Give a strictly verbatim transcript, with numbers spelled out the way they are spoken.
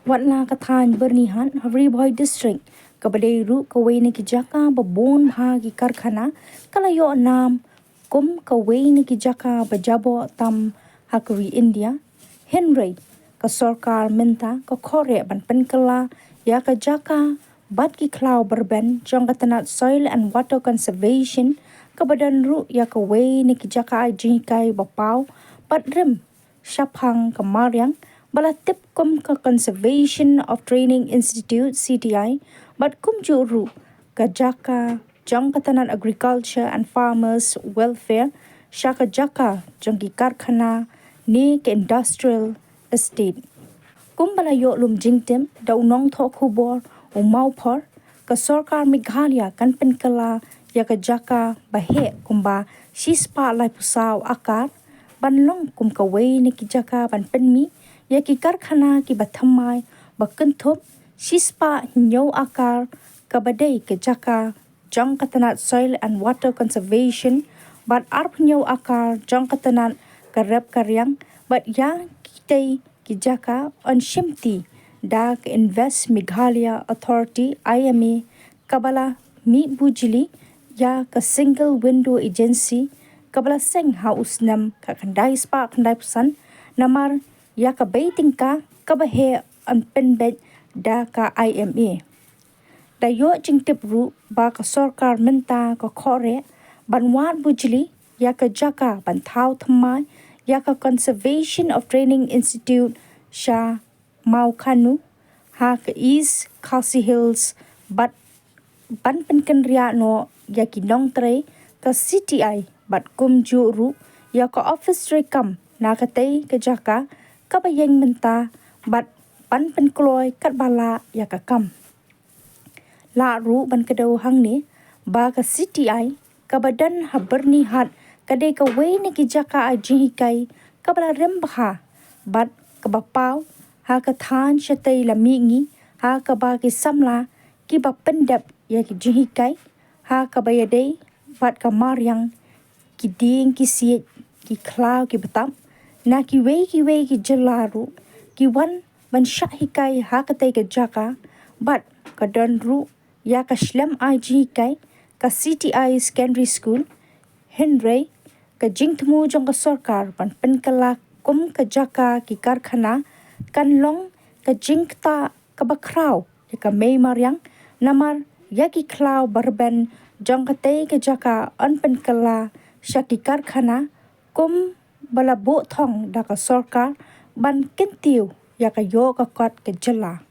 Wat la ka thaiñ Byrnihat ha Ri Bhoi District, kaba dei ruh kawei na ki jaka ba bun bha ki karkhana, ka la ïoh nam kum kawei na ki jaka ba jaboh tam ha ka ri India. Hynrei ka sorkar mynta ka khohreh ban pynkylla ïa ka jaka bad ki khlaw ba rben jong ka tnat Soil and Water Conservation, kaba don ruh ïa kawei na ki jaka ai jinghikai ba paw bad rim shaphang ka mariang, ba la tip kum ka Conservation of Training Institute, C T I, bad kumjuh ruh ka jaka jong ka tnat Agriculture and Farmers Welfare sha ka jaka jong ki karkhana ne ka industrial estate. Kumba la ïoh lum jingtip da u nongthoh khubor u Mawphor, ka sorkar Meghalaya kan pynkylla ïa ka jaka ba heh kumba shispah laiphew saw akar ban long kum kawei na ki jaka ban pynmih ïa ki karkhana kiba thymmai, ba kynthup shispah hynñiew akar kaba dei ka jaka jong ka tnat Soil and Water Conservation bad arphew hynñiew akar jong ka tnat ka rep ka riang, bad ïa kitei ki jaka yn shimti da ka Invest Meghalaya Authority, I M A, kaba la mih bujli ïa ka Single Window Agency, kaba la seng ha u snem ka khyndai spah khyndai phew san, namar ïa ka bei tyngka kaba heh yn pynbeit da ka I M A. Da ïoh jingtip ruh ba ka sorkar mynta ka khohreh ban wad bujli ïa ka jaka ban thaw thymmai ïa ka Conservation of Training Institute sha Mawkhanu ha ka East Khasi Hills, bad ban pynkynriah noh ïa ki nongtrei ka C T I bad kumjuh ruh ïa ka ophis treikam na katei ka jaka kaba ïeng mynta, bad ban pynkloi katba lah ïa ka kam. Lah ruh ban kdew hangne ba ka C T I kaba don ha Byrnihat ka dei kawei na ki jaka ai jinghikai kaba la rim bha bad kaba paw ha ka thaiñ shatei la mihngi, ha kaba ki samla kiba pyndep ïa ki jinghikai ha kaba ïadei bad ka mariang, ki dieng ki siej, ki khlaw ki btap, na kiwei kiwei ki jylla ruh ki wan ban shah hikai ha katei ka jaka, bad ka don ruh ïa ka shlem ai jinghikai ka C T I Secondary School. Hynrei ka jingthmu jong ka sorkar ban pynkylla kum ka jaka ki karkhana kan long ka jingktah kaba khraw ïa ka mei mariang, namar ïa ki khlaw ba rben jong katei ka jaka yn pynkylla sha ki karkhana kumba la buh thong da ka sorkar ban kyntiew ïa ka ïoh ka kot ka jylla.